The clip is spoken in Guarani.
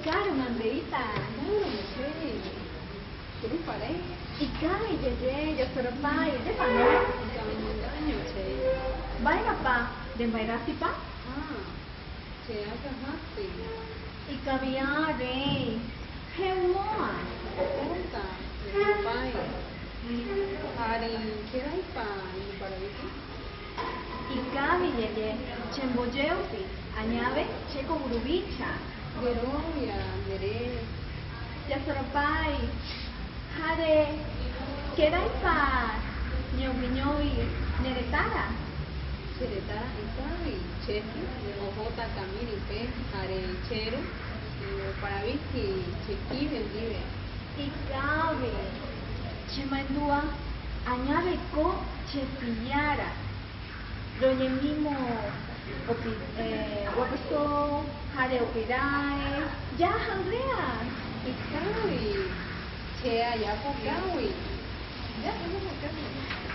Rokarúma ndeíta. Rokarúma che. Cherupare. Ikavi jeje, jasoropái, ndépa no? Ikavi che. Mba'érapa nde mba'erasýpa? Ah, che akã hasy. Ikavi'a rei, he'umo'ã. Ohóta, nderupái. Ha reikeráipa ñeparavípe? Ikavi jeje, chembojeupi, añave chéko mburuvicha. Jerovia, ndere. Jasoropái, ha rekeráipa ñoguiñói ne retãra? Che retãra ikavi, che sy ohóta Kamiripe ha re che ru oparavíki che kive ndive. Ikavi, chemandu'a añaveko che piára roñemímo opi guapyso jare opiráe jaha Andrea. Ikavi, che ajapo kagui. Jaha jaha kagui.